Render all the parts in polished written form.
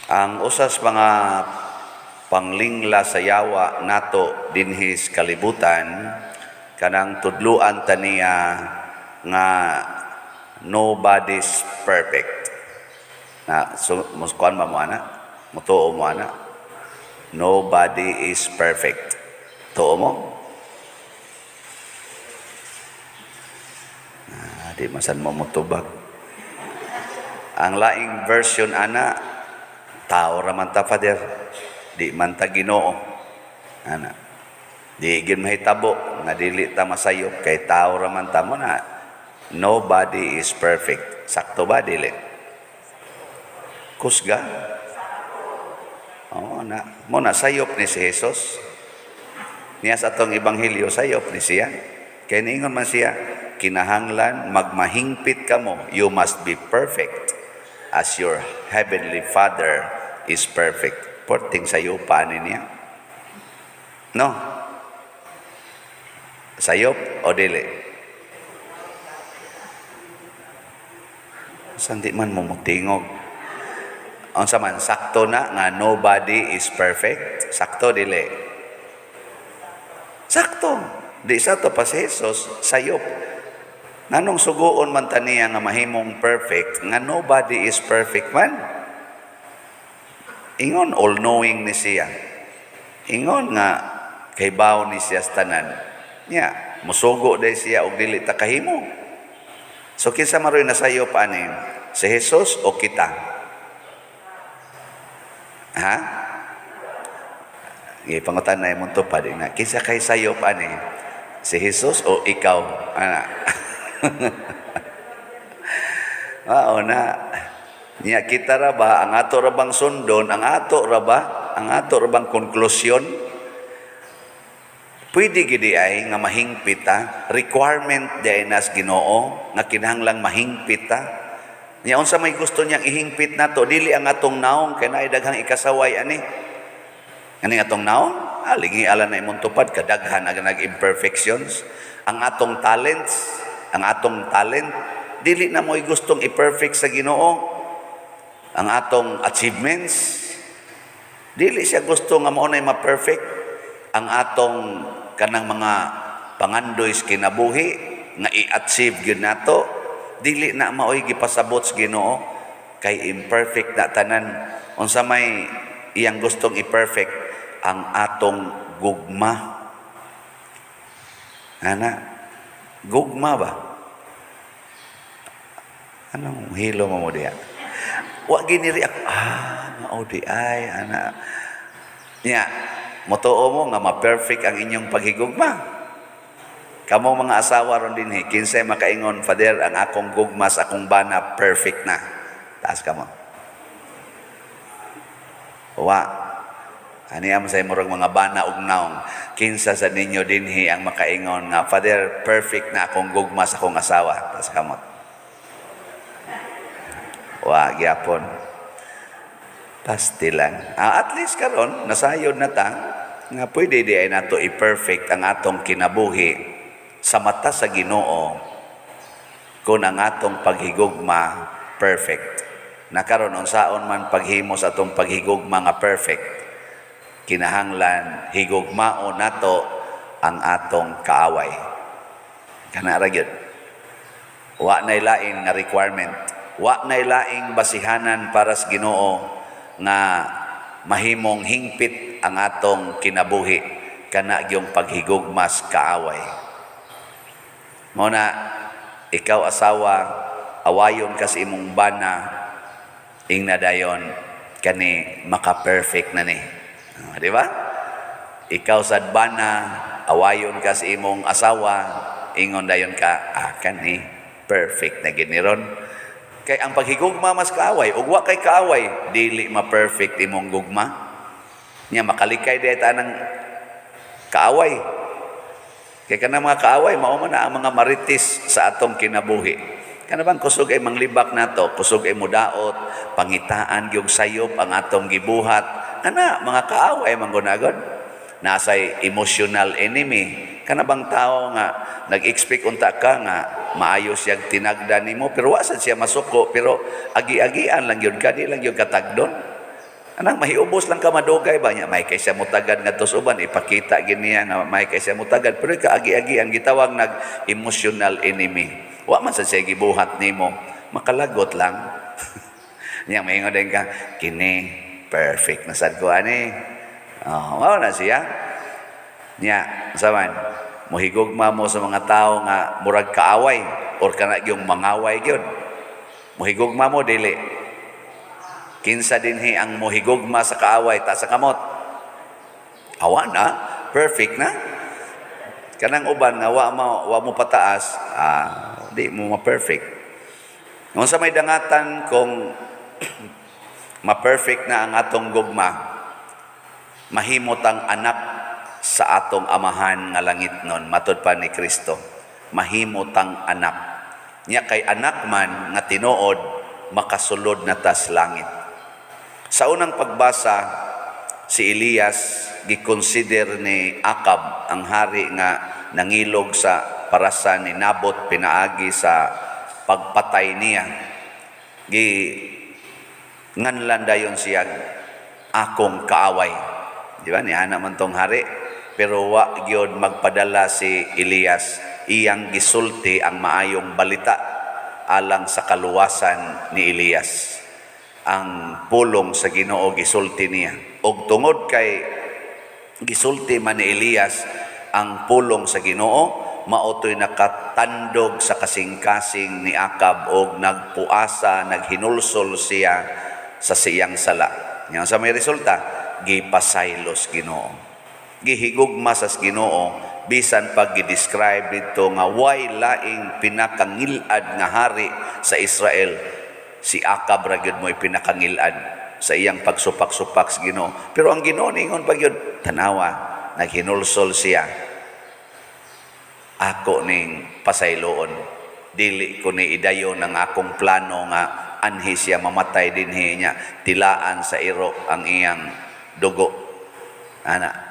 Ang usas mga panglingla sa yawa nato dinhi sa kalibutan, kanang tudluan ta niya nga nobody's perfect. Na so muskuan ba mo ana? Mutuo mo ana? Nobody is perfect. Tuo mo? Ah, di masan mo mutubag. Ang laing version ana, tao ra man ta, Father. Di man ta Ginoo. Ana. Di gyud mahitabo nga dili ta masayop kay tao ra man ta mo na. Nobody is perfect. Sakto ba dili? Kusga? Oo na. Mo na sayop ni si Jesus. Niya sa atong ebanghelyo, sayop ni siya. Kay niingon man siya, kinahanglan magmahingpit kamo. You must be perfect as your heavenly Father is perfect. Porting sayupa ni niya. No? Sayop o dili? Sandi man mo mutingog. Unsa man, sakto na nga nobody is perfect? Sakto dili? Sakto. Di sa to pa si Jesus, sayop. Nganong suguon man ta niya nga mahimong perfect, nga nobody is perfect man? Ingon all-knowing ni siya. Ingon nga kaybaw ni siya sa tanan. Nya, musugo day siya og dili ta kahimo. So kinsa maroy nasayop ani? Si Jesus o kita? Ha? Gipangutan na imong tupad na. Kinsa kay sayop ani? Si Jesus o ikaw? Ana. Mao na. Nya kita ra ba ang ato ra bang sundon, ang ato ra ba, ang ato ra bang konklusyon? Pwede gidi ay nga mahingpit ta, requirement di ay nas Ginoo nga kinahanglang mahingpit ta. Nya unsa may gusto niyang ihingpit nato, dili ang atong naong kay naay daghang ikasaway ani. Ani atong naong, lingi ala na imong tupad, kadaghan ang nag-imperfections. Ang atong talents, ang atong talent dili na mo'y gustong i-perfect sa Ginoo. Ang atong achievements, dili siya gusto nga mao nay ma-perfect. Ang atong kanang mga pangandoy sa kinabuhi nga i-achieve gyud nato, dili na maoy gipasabot sa Ginoo kay imperfect na tanan. Unsa may iyang gustong i-perfect? Ang atong gugma. Ana, gugma ba? Anong hilo mo mo diya? Wa giniri ako. Ah, mao di ay, ana. Nya, motuo mo nga ma-perfect ang inyong paghigugma? Kamo mga asawa ron dinhi, kinsay makaingon, "Father, ang akong gugma sa akong bana perfect na"? Taas kamo. Wa. Ani am sa murag mga bana ug naong. Kinsa sa ninyo dinhi ang makaingon nga, "Father, perfect na akong gugma sa akong asawa"? Taas kamot. Wa gyapon. Pastilan. Ah, at least karon nasayod na ta nga pwede di ay nato i-perfect ang atong kinabuhi sa mata sa Ginoo kung ang atong paghigugma perfect. Na karon, unsaon man paghimo sa atong paghigugma nga perfect? Kinahanglan higugmao nato ang atong kaaway. Kana ra gyud. Wa nay lain nga requirement. Wa nay laing basihanan para sa Ginoo nga mahimong hingpit ang atong kinabuhi, kana gyung paghigugma sa kaaway. Mao na ikaw asawa, awayon ka sa imong bana, ingna dayon, kani maka-perfect na ni. Ah, di ba? Ikaw sad bana, awayon ka sa imong asawa, ingon dayon ka, ah, kani perfect na gid ni ron. Kay ang paghigugma mas kaaway, ug wa kay kaaway, dili ma-perfect imong gugma. Nya makalikay di ta ng kaaway. Kay kanang mga kaaway, mao man na ang mga marites sa atong kinabuhi. Kana bang kusog ay manglibak nato, kusog ay mudaot, pangitaan gyud sayop ang atong gibuhat. Kana mga kaaway man gunagod. Nasay emotional enemy. Kana bang tao nga nag-expect unta ka nga maayo siyang tinagda nimo, pero wa sad siya masuko, pero agi-agian lang gyud ka, di lang gyud katagdon. Anang mahiubos lang ka madugay ba niya, may kay siya mutagad ngadto sa uban, ipakita gyud niya nga may kay siya mutagad, pero kaagi-agi ang gitawag nag emotional enemy. Wa man sa siya gibuhat nimo, makalagot lang. Niya maingon din ka, "Kini perfect na sad ko ani." Oh, mao na siya. Nya, unsa man, mohigugma mo sa mga tao nga murag kaaway or kana yung mangaway gyud? Mohigugma mo, dili? Kinsa dinhi ang mohigugma sa kaaway? Taas sa kamot. Awa na, perfect na. Kanang uban nga wa mo pataas, di mo ma-perfect. Unsa may dangatan kung ma-perfect na ang atong gugma? Mahimot ang anak sa atong Amahan nga langitnon, matod pa ni Kristo. Mahimot ang anak. Nya kay anak man nga tinuod, makasulod na tas langit. Sa unang pagbasa, si Elias gikonsider ni Akab, ang hari nga nangilog sa parasan ni Nabot pinaagi sa pagpatay niya. Gi nganlan dayon siya, "Akong kaaway." Di ba? Niana man tong hari. Pero wa gyud magpadala si Elias, iyang gisulti ang maayong balita alang sa kaluwasan ni Elias. Ang pulong sa Ginoo gisulti niya. Og tungod kay gisulti man ni Elias ang pulong sa Ginoo, mao to'y nakatandog sa kasing-kasing ni Akab og nagpuasa, naghinulsol siya sa siyang sala. Nya sa may resulta, gipasaylos Ginoo. Gihigugma sa Ginoo bisan pag gi-describe dito nga way laing pinakangilad nga hari sa Israel, si Akab ra gyud mo'y pinakangilad sa iyang pagsupak-supak sa Ginoo. Pero ang Ginoo ningon pa gyud, "Tanawa, naghinulsol siya. Ako ning pasayloon. Dili ko ni idayon ang akong plano nga anhi siya mamatay dinhi niya tilaan sa iro ang iyang dugo." Ana.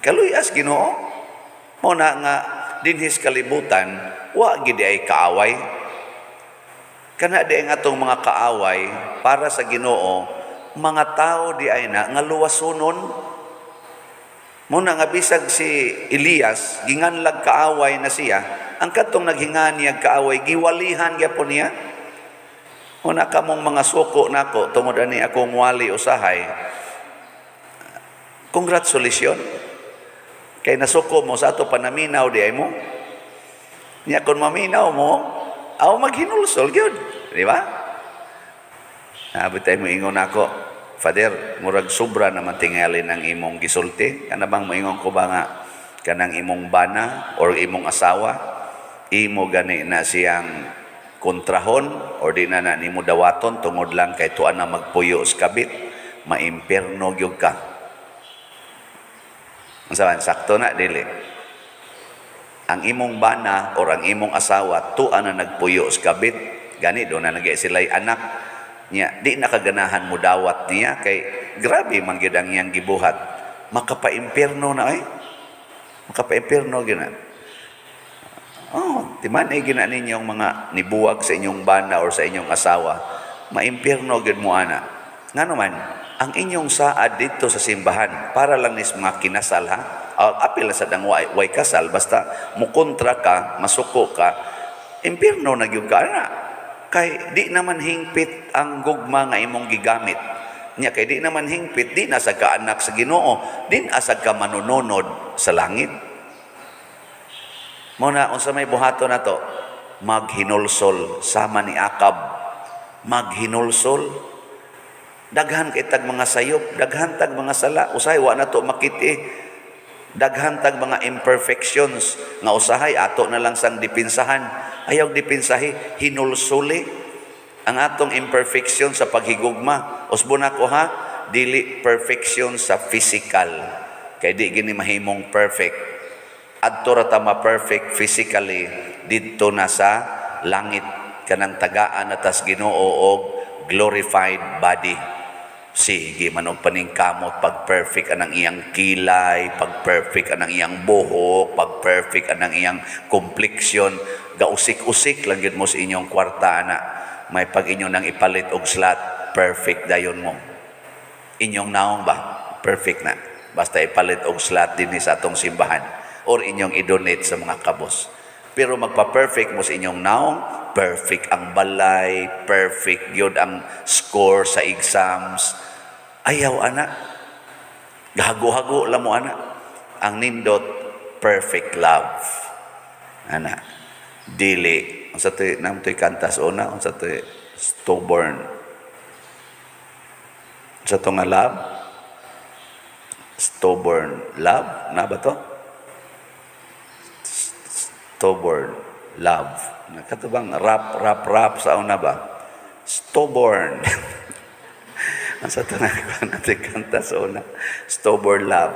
Kaluyas Ginoo. Mao na nga dinhi sa kalibutan wa gid ay kaaway. Kana di ang atong mga kaaway para sa Ginoo, mga tao di ay na nga luwasonon. Mao na nga bisag si Elias ginganlag kaaway na siya, ang katong naghinga niya kaaway, giwalihan gyapon niya. Mao na kamong mga suko nako tungod ani akong wali usahay. Congratulations. Kay nasuko mo sa ato panaminaw di ay mo. Nya kung maminaw mo, aw maghinulsol gyud, di ba? Abot tayo mo ingon ako, "Father, murag sobra naman tingali ng imong gisulti." Kana bang moingon ko ba nga kanang imong bana or imong asawa, imo gani na siyang kontrahon or di na na nimo dawaton tungod lang kay tuan na magpuyo sa kabit, maimpierno gyud ka. Unsa man, sakto na, dili? Ang imong bana or ang imong asawa tuan na nagpuyo sa kabit, gani do na nagay sila'y anak niya, di na kaganahan mo dawat niya kay grabe man gyud ang iyang gibuhat, makapaimpierno na ay, makapaimpierno gyud na. Oh, timan ay gina ninyong mga nibuwag sa inyong bana or sa inyong asawa, maimpierno gyud mo ana. Ngano man, ang inyong saad dito sa simbahan, para lang nis mga kinasal ha, apil na sa dang way kasal, basta mukontra ka, masuko ka, impierno na gyud ka ana. Kay di naman hingpit ang gugma nga imong gigamit. Nya kay di naman hingpit, di na sa ka anak sa Ginoo, di na sa ka manununod sa langit. Mao na unsa may buhaton nato? Maghinulsol sama ni Akab. Maghinulsol. Daghan kay tag mga sayop, daghan tag mga sala, usahay wa na to makiti. Daghan tag mga imperfections nga usahay ato na lang sang dipinsahan. Ayaw dipinsahi, hinulsuli ang atong imperfection sa paghigugma. Usbon ako ha, dili perfection sa physical. Kay di gini mahimong perfect. Adto ra ta ma-perfect physically didto na sa langit, kanang tagaan na tas Ginoo og glorified body. Sige man og paningkamot pag perfect anang iyang kilay, pag perfect anang iyang buhok, pag perfect anang iyang complexion, gausik-usik lang gyud mo sa inyong kwarta ana. May pag inyo nang ipalit og slot, perfect dayon mo. Inyong naong ba? Perfect na. Basta ipalit og slot dinhi sa atong simbahan or inyong i-donate sa mga kabos. Pero magpa-perfect mo sa inyong naong, perfect ang balay, perfect gyud ang score sa exams. Ayaw ana. Gahago-hago lang mo ana. Ang nindot, perfect love. Ana. Dili. Unsa to'y nam to'y kanta sa una, unsa to'y stubborn. Sa to nga love? Stubborn love? Na ba to? Stubborn love. Nakatubang rap, rap, rap sa una ba? Stubborn. Asa to na natin kanta sa una? Stubborn love.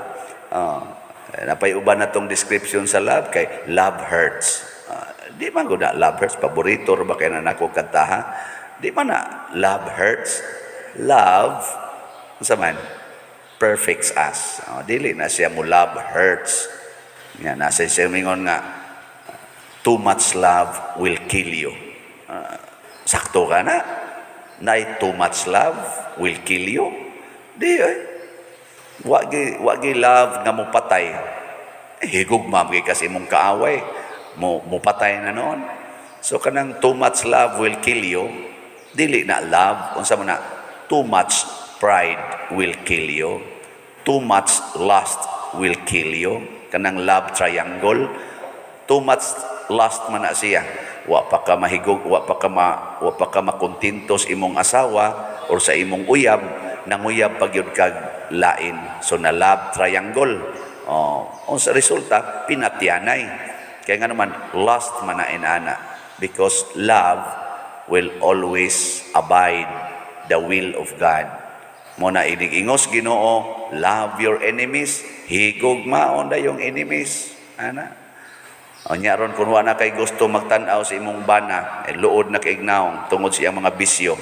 Napay uban na tong description sa love kay love hurts. Di man gud na love hurts, paborito ra ba kay na nako kantaha? Di man na love hurts. Love unsa man? Perfects us. Oh, dili na siya mo love hurts. Nga nasa siya mingon nga too much love will kill you. Sakto ka na. Nay too much love will kill you. Di ay. Wa gi love nga mopatay. Eh, higugma gyud kasi imong kaaway. Mo mopatay na noon. So kanang too much love will kill you. Dili na love, unsa man na, too much pride will kill you. Too much lust will kill you. Kanang love triangle, too much lust man na siya. Wa pa ka mahigog, wa pa ka makontento sa imong asawa or sa imong uyab, nanguyab pa gyud kag lain. So na love triangle. Oh, unsa resulta, pinatyanay. Kaya nga naman lust man na inana because love will always abide the will of God. Mo na inig ingos Ginoo, "Love your enemies," higugmaon dayong enemies. Ana. Unya ron kung wa na kay gusto magtan-aw sa imong bana, eh, luod na kay naong tungod sa iyang mga bisyo.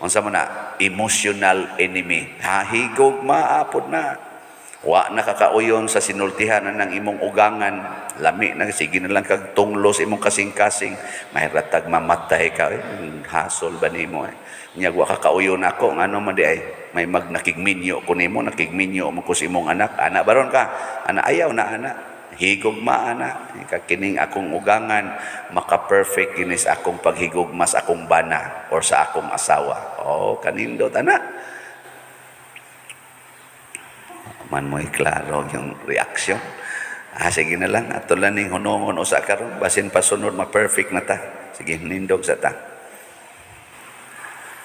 Unsa man na? Emotional enemy. Ha, higugma apod na. Wa na kakauyon sa sinultihan na ng imong ugangan. Lami na, sige na lang kag tunglo sa imong kasing-kasing. Mahiratag mamatay ka. Eh, hasol ba nimo eh. Unya wa kakauyon ako, ngano man di ay may mag nakigminyo ko nimo, nakigminyo mo ko sa imong anak. Ana baron ka? Ana ayaw na ana. Higugma ana. Kining akong ugangan maka-perfect kini sa akong paghigugma sa akong bana or sa akong asawa. Oh, kanindot ana. Man mo'y klaro yung reaksyon. Ah, sige na lang. Ato lang ning hunongon usa karon. Basin pasunod ma-perfect na ta. Sige, nindog sa ta.